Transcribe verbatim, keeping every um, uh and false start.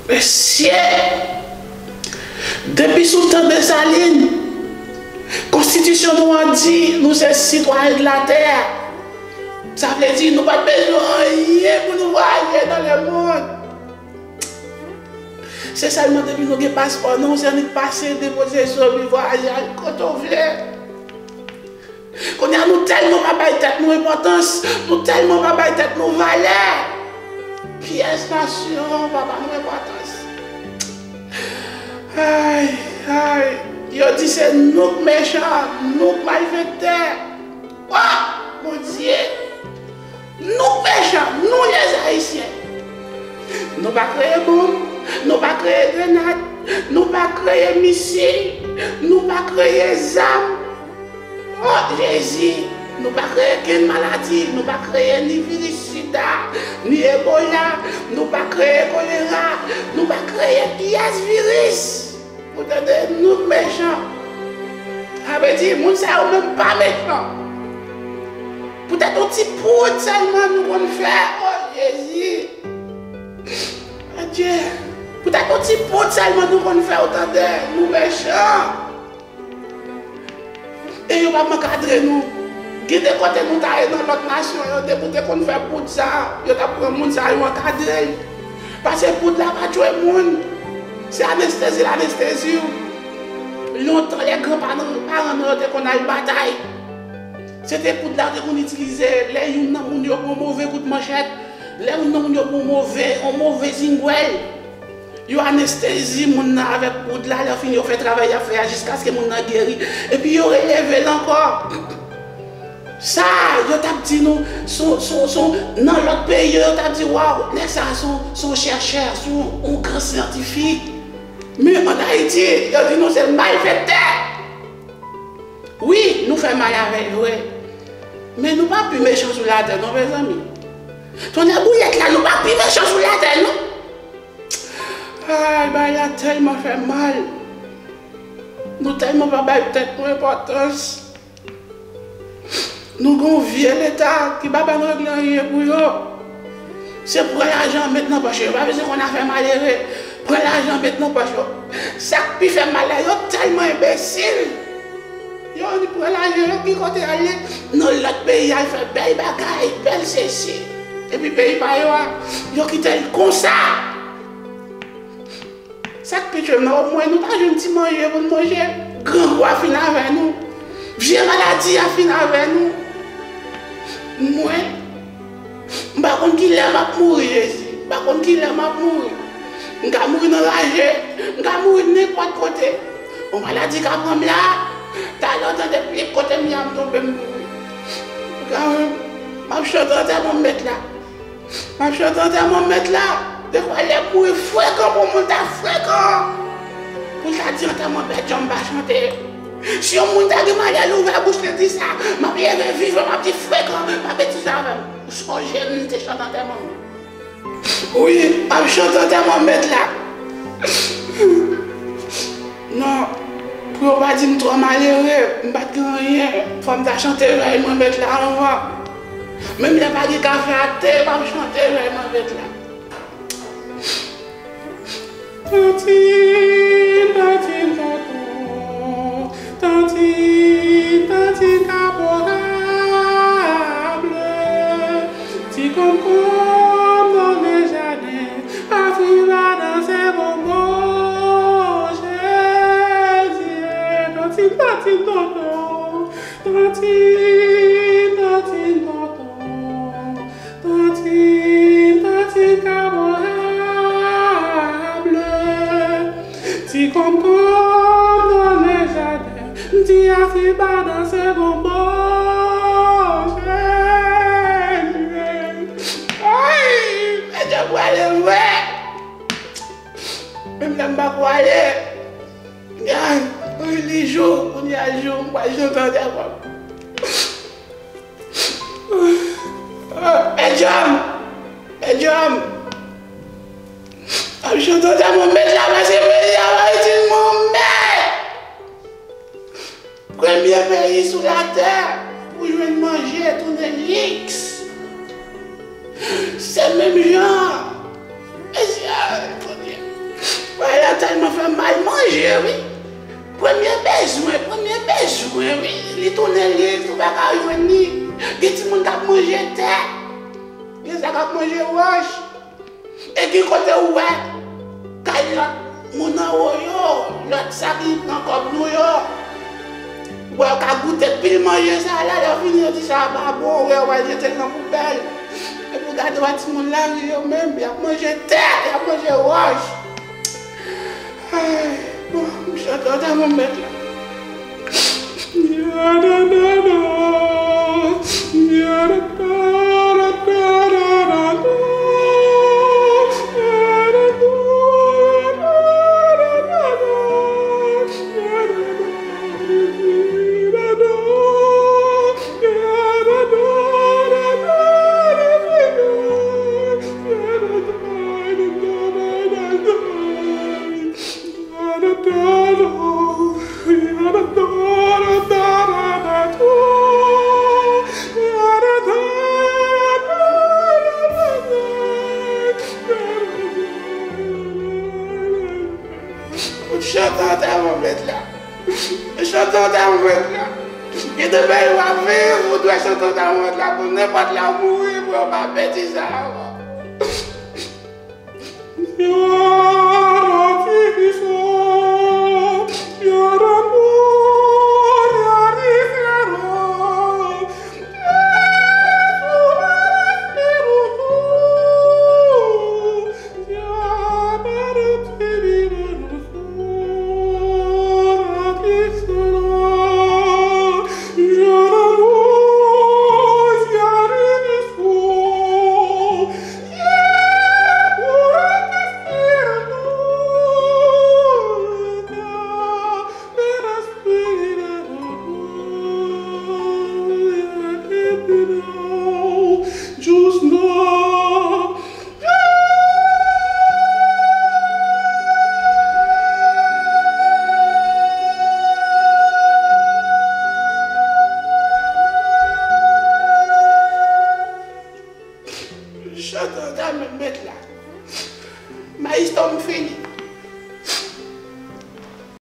Mesye! Depi sou tan Desalin, konstitisyon nou an di nou se sitwayen de latè. Sa vle di nou pa t bezwen anyen pou nou vwayaje nan lemonn. Se sèlman depi nou gen paspò nou, se annik pase, depoze, sòti, vwayaje, al kote w vle. Kounye a nou tèlman pa bay tèt nou enpòtans, nou tèlman pa bay tèt nou valè. Pyès nasyon pa ba nou enpòtans. Ay, ay, yo di se nou k mechan, nou k malfektè. Wa! Bondye! Nou mechan, nou lèzayisyen. Nou pa kreye bonm, nou pa kreye grenad, nou pa kreye misil, nou pa kreye zam. O Jezi, nou pa kreye kenn maladi, nou pa kreye ni viris sida, ni ebola, nou pa kreye kolera, nou pa kreye pyès viris. Ou tande, nou mechan. Sa vle di, moun sa yo menm pa mechan. Poutèt yon ti poud sèlman nou konn fè. O Jezi. Adye. Poutèt yon ti poud sèlman nou konn fè, ou tande, nou mechan. E yo p ap ankadre nou. Gen de kote nou ta ye nan lòt nasyon yo, depi w te konn fè poud sa, yo t ap pran moun sa yo ankadre l. Paske poud la pa tchwe moun. Se anestezi l anestezi w. Lontan, lè gran paran, paran nou yo te konn al batay, se te poud la yo te konn itilize. Lè youn nan moun yo pran move kout manchèt, lè youn nan moun yo pran move, yon move zingwèl, yo anestezi moun nan avèk poud la, lè fini yo fè travay y ap fè a jiskaske moun nan geri. Epi yo releve l ankò. Sa, yo t ap di nou, sou, sou, sou, nan lòt peyi yo, yo t ap di, waw, nèg sa a se yon, se yon chèchè, se yon, yon gran syantifik. Men ann Ayiti, yo di nou se malfektè. Wi, nou fè mal avè l vre. Men nou pa pi mechan sou latè non, mezanmi. Tonnè boulèt la, nou pa pi mechan sou latè non. Ay, bagay la tèlman fè mal. Nou tèlman pa bay tèt nou enpòtans. Nou gen yon vye Leta ki pa ba n regle anyen pou yo. Se pran lajan met nan pòch yo. Yo pa bezwen konn afè malere. Pran lajan met nan pòch yo. Sa k pi fè mal la, yo tèlman enbesil. Yo annik pran lajan yo, ki kote ale nan lòt peyi al fè bèl bagay, bèl sesi. Epi peyi pa yo a, yo kite l konsa. Sa k pi tchwe m nan, omwen nou ta jwenn ti manje pou n manje. Grangou a fin avè nou. Vye maladi a fin avè nou. Mwen, m pa konn kilè m ap mouri, Jezi. M pa konn kilè m ap mouri. M ka mouri nan raje. M ka mouri nenpòt kote. Yon maladi ka pran m la. Talè w tande plik kote m ye a, m tonbe, m mouri. Kanmenm, m ap chante antèman m mèt la. M ap chante antèman m mèt la. Defwa lè m mouri frekan pou moun ta frekan. Pou l ta di antèman Bèt Jan m pa chante. Si yon moun ta gen malè l ouvè bouch li di sa, m ap leve vivan, m ap di frekan, pa betize avè m. Ou sonje m te chante antèman m. Wi, m ap chante antèman m mèt la. Non, pou yo pa di m twò malere, m pa t gen anyen. Fò m ta chante vèy mwen mèt la anvan. Menm lè pa gen kafe ak te, m ap chante vèy mwen mèt la. Tantin, tantin, tonton, tantin, tantin, kaporal. Ti konkonm nan men jaden, Afriba nan se bonbon, Jezi, tantin, tantin, tonton, tantin, tantin, tonton, tantin, tantin, kaporal. Ti konkonm nan men jaden, ti Afriba nan se bonbon, Jezi. Ay, men jan m prale vre. Menm lè m pa ko ale. Ay, wi, li jou, kounye a jou, m pral chante avè w. Mèt Jan, mèt Jan. M ap chante antèman m mèt la, paske peyi a pa itil mwen, mèt. Premye peyi sou latè pou jwenn manje tounen liks. Se menm jan. Mesye, ay, Bondye. Tèlman fè mal manje, wi. Premye bezwen, premye bezwen, wi. Li tounen li, li pa ka jwenn li. Gen timoun k ap manje tè. Gen sa k ap manje wòch. E gen kote ou wè kay lòt moun anwo yo, lòt sa ki pran kòb nou yo. Wè, yo ka goute pil manje sa la, lè yo fini, yo di sa pa bon, wè, yo pral jete l nan poubèl. Epi w gade, wè timoun lari yo menm, y ap manje tè, y ap manje wòch. Ay, bon, m chante antann mwen mèt la. Chante antann mwen mèt la. Chante antann mwen mèt la. Gen de peyi w ap viv, ou dwe chante antann mwen mèt la pou nenpòt lè w mouri, pou yo pa pèdi sa.